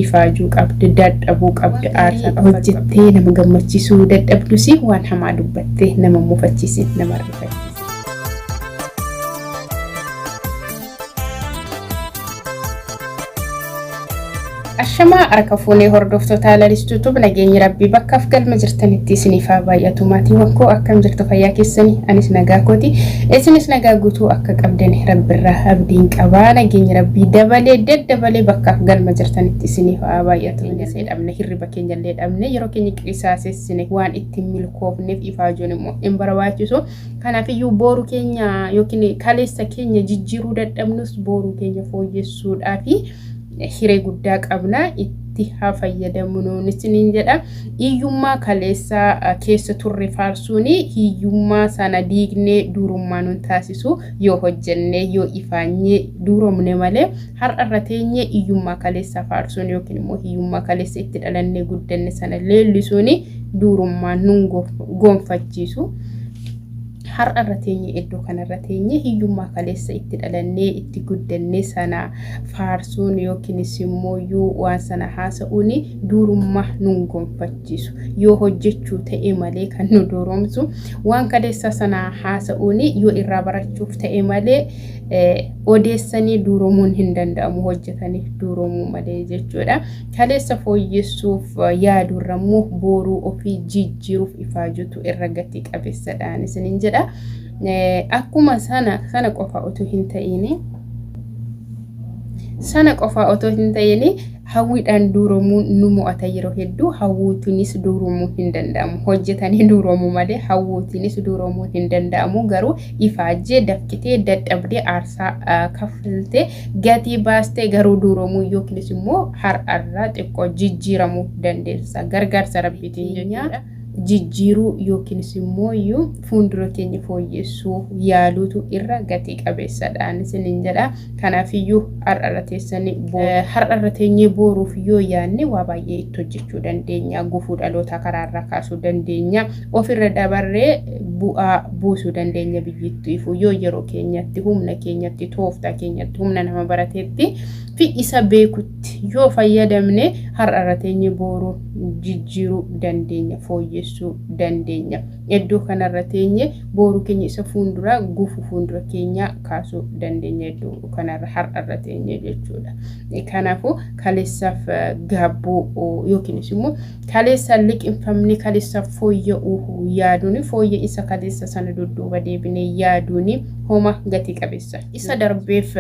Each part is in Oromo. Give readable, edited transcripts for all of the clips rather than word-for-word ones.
Ifaajuu qabda, dadhabuu qabda, aarsaa hojjettee nama gammachiisuu dadhabdus waan hamaa dubbattee nama mufachiisin, nama rifachiisin. Ashamaa harka fuunee hordoftoota lalistuutuuf nageenyi rabbii bakkaaf galma jirtanitti isiniif haa baay'atu. Maatiiwwan koo, akkam jirtu? Fayyaa keessanii? Anis nagaa kooti, isinis nagaa guutuu akka qabdan rabbirraa abdiin qabaa. Nageenyi rabbii dabalee daddabalee bakkaaf galma jirtanitti isiniif haa baay'atu. Dhabne hirriba keenya illee dhabne, yeroo keenya qisaasessine waan ittiin milkoofneef ifaajuun immoo hin barbaachisu. Kanaafiyyuu booruu keenya yookiin kaleessa keenya jijjiiruu dadhabnus booruu keenya fooyyessuudhaafi hiree guddaa qabna, itti haa fayyadamnu isiniin jedha. Hiyyummaa kaleessa keessa turre faarsuun hiyyummaa sana diignee duurummaa nun taasisu. Yoo hojjenne, yoo ifaanyee duuromne malee, har'arra teenyee hiyyummaa kaleessa faarsuun yookiin immoo hiyyummaa kaleessa itti dhalannee guddanne sana leellisuun duurummaa nun gonfachiisu. Har'arra teenye, iddoo kanarra teenye, hiyyummaa kaleessa itti dhalannee itti guddannee sana faarsuun yookiinis immoo waan sana haasa'uun duurummaa nun gonfachiisu. Yoo hojjechuu ta'e malee kan nu duuromsu, waan kaleessa sana haasa'uun yoo irraa barachuuf ta'e malee, odeessanii duuromuun hin danda'amu, hojjetanii duuromuu malee jechuudha. Kaleessa fooyyessuuf yaaduurra immoo booruu ofii jijjiiruuf ifaajutu irra gatii qabeessadhaan isiniin jedha. Akkuma sana sana qofa otoo hin ta'in, sana qofa otoo hin ta'in, hawwiidhaan duuromuun nu mo'ata yeroo hedduu. Hawwiitiinis duuromuu hin danda'amu. Hojjetanii duuromuu malee hawwiitiinis duuromuu hin danda'amu. Garuu ifaajjee, dafqitee, dadhabdee, aarsaa kaffaltee, gatii baastee garuu duuromuu yookiinis immoo har'arraa xiqqoo jijjiiramuu dandeessa. Gargaarsa rabbiitiin jechuudha. Jijjiiruu yookiinis immoo fuuldura keenya fooyyessuu yaaluutu irra gatii qabeessadhaan isiniin jedha. Kanaafiyyuu har'arra teessanii har'arra teenyee booruuf yoo yaadne waa baay'ee itti hojjechuu dandeenya. Gufuu dhalootaa karaarraa kaasuu dandeenya. Ofirra dabarree bu'aa buusuu dandeenya biyyittiifuu, yoo yeroo keenyatti, humna keenyatti, tooftaa keenyatti, humna nama barateetti fi isa beekutti yoo fayyadamne, har'arra teenyee booruu jijjiiruu dandeenya, fooyyessuu dandeenya. Iddoo kanarra teenye booruu keenya isa fuulduraa, gufuu fuuldura keenyaa kaasuu dandeenya iddoo kanarra har'arra teenye jechuudha. Kanaafuu kaleessaaf gaabbuu yookiinis immoo kaleessa liqinfamne kaleessaaf fooyya'uu yaaduun, fooyya'insa kaleessa sana dudduuba deebinee yaaduun homa gatii qabeessa. Isa darbeef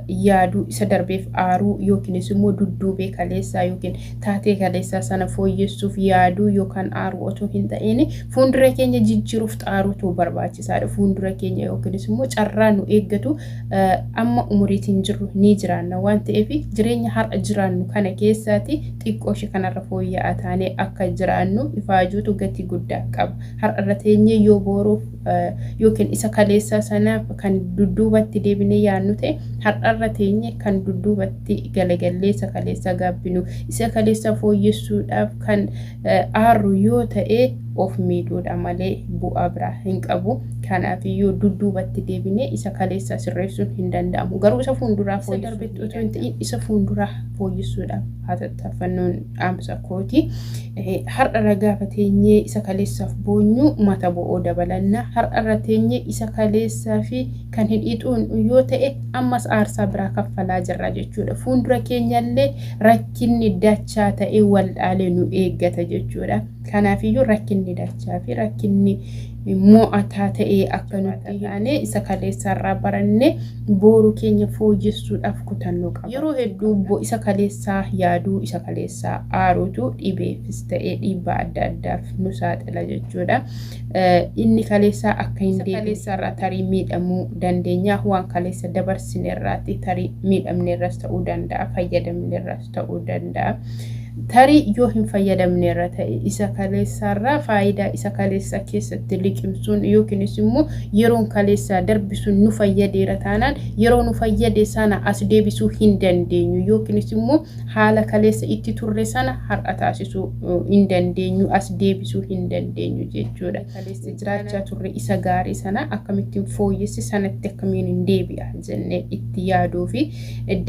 yaaduu, isa darbeef aaruu yookiinis immoo dudduubee kaleessaa yookiin taatee kaleessaa sana fooyyessuuf yaaduu yookaan aaruu otoo hin ta'in, fuuldura keenya jijjiiruuf xaaruutu barbaachisaadha. Fuuldura keenya yookiinis immoo carraa nu eeggatu, amma umuriitiin jirru ni jiraanna waan ta'eef, jireenya har'a jiraannu kana keessaati xiqqoo ishee kanarra fooyya'aa taanee akka jiraannu ifaajuutu gatii guddaa qaba. Har'arra teenyee yoo booruuf yookiin isa kaleessaa sanaaf kan dudduubatti deebinee yaadnu ta'e, har'arra teenyee kan dudduubatti galagallee isa kaleessaa gaabbinu, isa kaleessaa fooyyessuudhaaf kan aarru yoo ta'e, of miidhuudha malee bu'aa biraa hin qabu. Kanaafiyyuu dudduubatti deebinee isa kaleessaa sirreessuun hin danda'amu. Garuu isa fuulduraa darbetti otoo hin ta'in isa fuulduraa fooyyessuudhaaf haa tattaaffannuun dhaamsa kooti. Har'arra gaafa teenyee isa kaleessaaf boonyu mata bo'oo dabalanna. Har'arra teenyee isa kaleessaa fi kan hin ixuun yoo ta'e, ammas aarsaa biraa kaffalaa jirra jechuudha. Fuuldura keenyallee rakkinni dachaa ta'ee waldhaalee nu eeggata jechuudha. Kanaafiyyuu rakkinni dachaa fi rakkinni mo'ataa ta'ee akka nutti taane, isa kaleessaarraa barannee booruu keenya fooyyessuudhaaf kutannoo qaba. Yeroo hedduu isa kaleessaa yaaduu, isa kaleessaa aaruutu dhibeefis ta'ee dhiibbaa adda addaaf nu saaxila jechuudha. Inni kaleessaa akka hin deebiin kaleessaarraa tarii miidhamuu dandeenya. Waan kaleessa dabarsinerraatti tarii miidhamneerras ta'uu danda'a, fayyadamneerras ta'uu danda'a. Tarii yoo hin fayyadamne irra ta'e isa kaleessaarraa faayidaa isa kaleessaa keessatti liqimsuun yookiinis immoo yeroon kaleessaa darbisuun nu fayyadeera taanaan yeroo nu fayyade sana as deebisuu hin dandeenyu yookiinis immoo haala kaleessa itti turre sana har'a taasisuu hin dandeenyu as deebisuu hin dandeenyu jechuudha. Kaleessa jiraachaa turre isa gaarii sana akkamittiin fooyyessi sanatti akkamiin hin deebi'a jennee itti yaaduu fi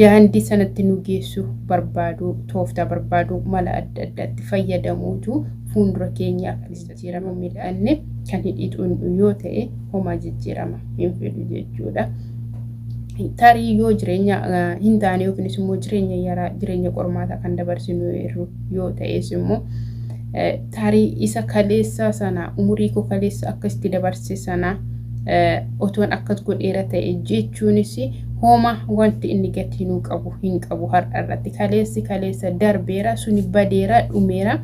daandii sanatti nu geessu barbaaduu tooftaa barbaaduu mala adda addaatti fayyadamuutu fuuldura keenyaaf jijjiirama midhaanne kan hidhiituun yoo ta'e homaa jijjiirama hin fidu jechuudha. Tarii yoo jireenya hin taane yookiinis immoo jireenya yaraa jireenya qormaataa kan dabarsinu yoo ta'es immoo tarii isa kaleessaa sana umurii koo kaleessa akkasitti dabarse sana otoon akkas godheera ta'e jechuunis homa wanti inni gatii nuu qabu hin qabu har'a irratti kaleessi kaleessa darbeera suni badeera dhumeera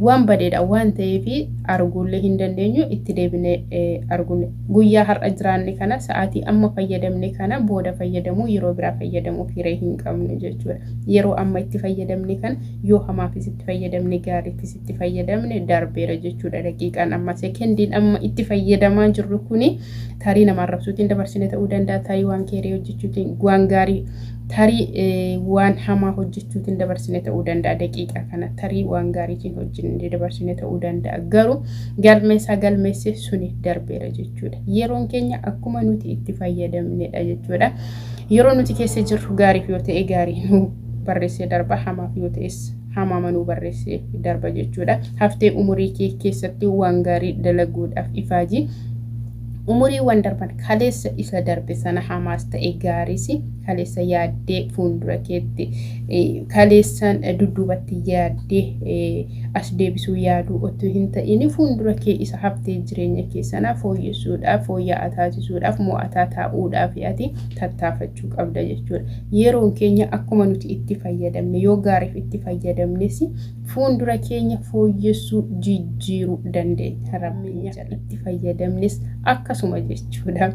waan badeedha waan ta'eef arguullee hin dandeenyu itti deebinee arguun guyyaa har'a jiraanne kana sa'aatii amma fayyadamne kana booda fayyadamuu yeroo biraa fayyadamuuf hiree hin qabnu jechuudha. Yeroo amma itti fayyadamne kana yoo hamaafis itti fayyadamne gaariifis itti fayyadamne darbeera jechuudha. Daqiiqaan amma sekendiin amma itti fayyadamaa jirru kuni tarii nama arrabsuutiin dabarsine ta'uu danda'a tarii waan keeree hojjechuutiin waan gaarii tarii waan hamaa hojjechuutiin dabarsine ta'uu danda'a daqiiqaa kana tarii waan gaariitiin hojjennee dabarsine ta'uu danda'a garuu galmeessaa galmeesse suni darbeera jechuudha. Yeroon keenya akkuma nuti itti fayyadamnedha jechuudha. Yeroo nuti keessa jirru gaariif yoo ta'e gaarii nu barreessee darba hamaaf yoo ta'es hamaa nu barreessee darba jechuudha. Haftee umurii kee keessatti waan gaarii dalaguudhaaf ifaajii. Umuriiwwan darban kaleessa isa darbe sana hamaas ta'e gaariis kaleessa yaaddee fuuldura keetti kaleessaan dudduubatti yaaddee as deebisuu yaaduu otoo hin ta'in fuuldura kee isa haftee jireenya kee sana fooyyessuudhaaf fooyya'aa taasisuudhaaf mo'ataa taa'uudhaaf ati tattaafachuu qabda jechuudha. Yeroon keenya akkuma nuti itti fayyadamne yoo gaariif itti fayyadamnes fuuldura keenya fooyyessuu jijjiiruu dandeenya. Rabbiin itti fayyadamnes akkasuma jechuudha.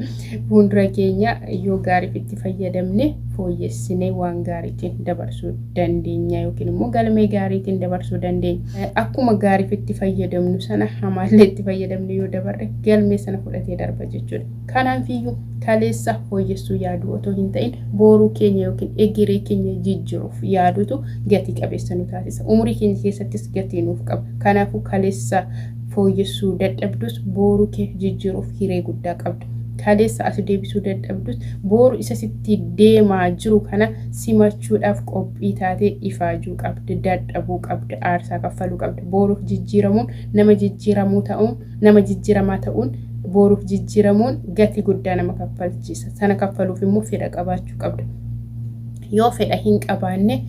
Fuuldura keenya yoo gaariif itti fayyadamne fooyyessinee waan gaariitiin dabarsuu dandeenya yookiin immoo galmee gaariitiin dabarsuu dandeenya. Akkuma gaariif itti fayyadamnu sana hamaallee itti fayyadamne yoo dabarre galmee sana fudhatee darba jechuudha. Kanaafiyyuu kaleessa fooyyessuu yaaduu otoo hin ta'in booruu keenya yookiin egeree keenya jijjiiruuf yaadutu gatii qabeessa nu taasisa. Umurii keenya keessattis gatii nuuf qaba. Kanaafuu kaleessa fooyyessuu dadhabdus booruu kee jijjiiruuf hiree guddaa qabda. Kaleessa as deebisuu dadhabdus boru isa sitti deemaa jiru kana simachuudhaaf qophii taatee ifaajuu qabda, dadhabuu qabda, aarsaa kaffaluu qabda. Boruuf jijjiiramuun nama jijjiiramuu ta'uun nama jijjiiramaa ta'uun boruuf jijjiiramuun gatii guddaa nama kaffalchiisa. Sana kaffaluuf immoo fedha qabaachuu qabda. Yoo fedha hin qabaanne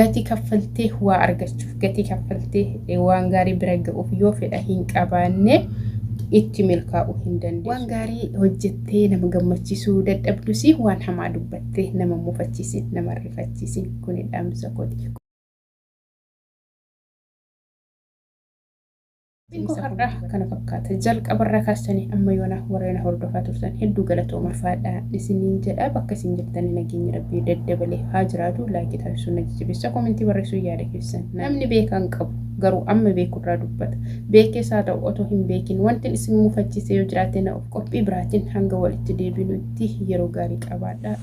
gatii kaffaltee waa argachuuf gatii kaffaltee waan gaarii bira ga'uuf yoo fedha hin qabaanne itti milkaa'uu hin dandeessu. Waan gaarii hojjettee nama gammachiisuu dadhabdus waan hamaa dubbattee nama mufachiisin nama rifachiisin kuni dhaamsa kooti. Xiqqoo har'aa kana fakkaata. Jalqabarraa kaastanii amma yoona warreen hordofaa turtan hedduu galatooma faadhaa isiniin jedha. Bakka isin jirtanii nageenya rabbii daddabalee haa jiraatu. Laayikii taasisuun na jajjabeessa. Koomentii barreessuu yaada keessan. Namni beekan qabu garuu amma beekurraa dubbata. Beekees haa ta'u otoo hin beekin wanti isin mufachiise yoo jiraate na of qophii biraatiin hanga walitti deebinutti yeroo gaarii qabaadhaa.